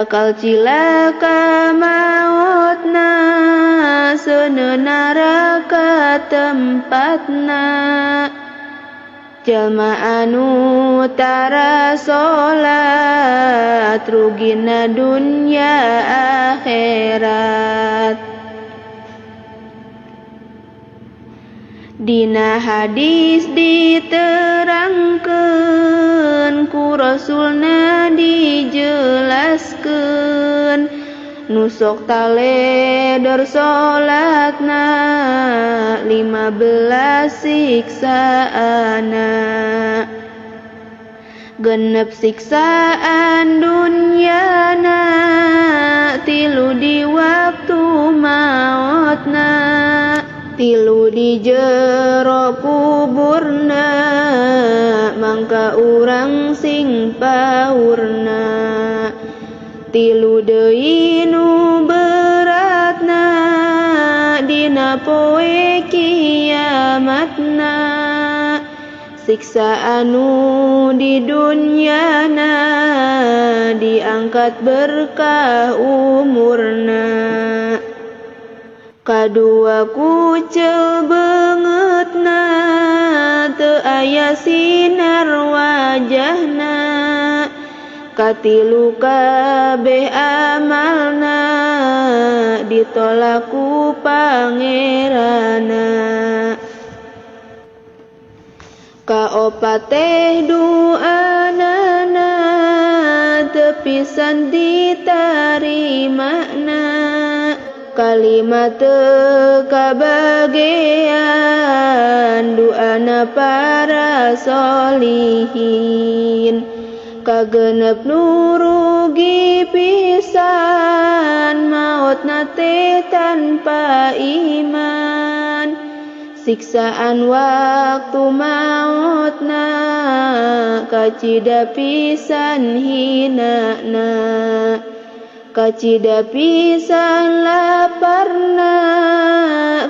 Bakal cilaka maotna, seuneu neraka tempatna. Jalma anu tara salat rugina dunya akhirat. Dina hadis diterangkeun, ku Rasulna dijelaskeun, nu sok taledor salatna 15 siksaana. Genep siksaan dunyana, 3 di waktu maotna, 3 di jero kuburna, mangka urang sing paurna. 3 deui nu beratna, dina poe kiamatna. Siksa anu di dunyana, diangkat berkah umurna. Kadua kucel beungeutna, teu aya sinar wajahna. Katilu kabeh amalna, ditolak ku Pangeranna. Kaopat teh duanana, teu pisan ditarimana. Kalima teu kabagean, duana para solihin. Kagenep nu rugi pisan, maotna teh tanpa iman. Siksaan waktu maotna, kacida pisan hinana. Kacida pisan laparna,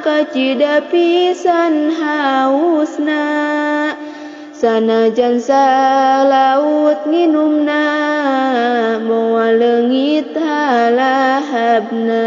kacida pisan hausna. Sanajan salaut nginumna, moal leungit halahabna.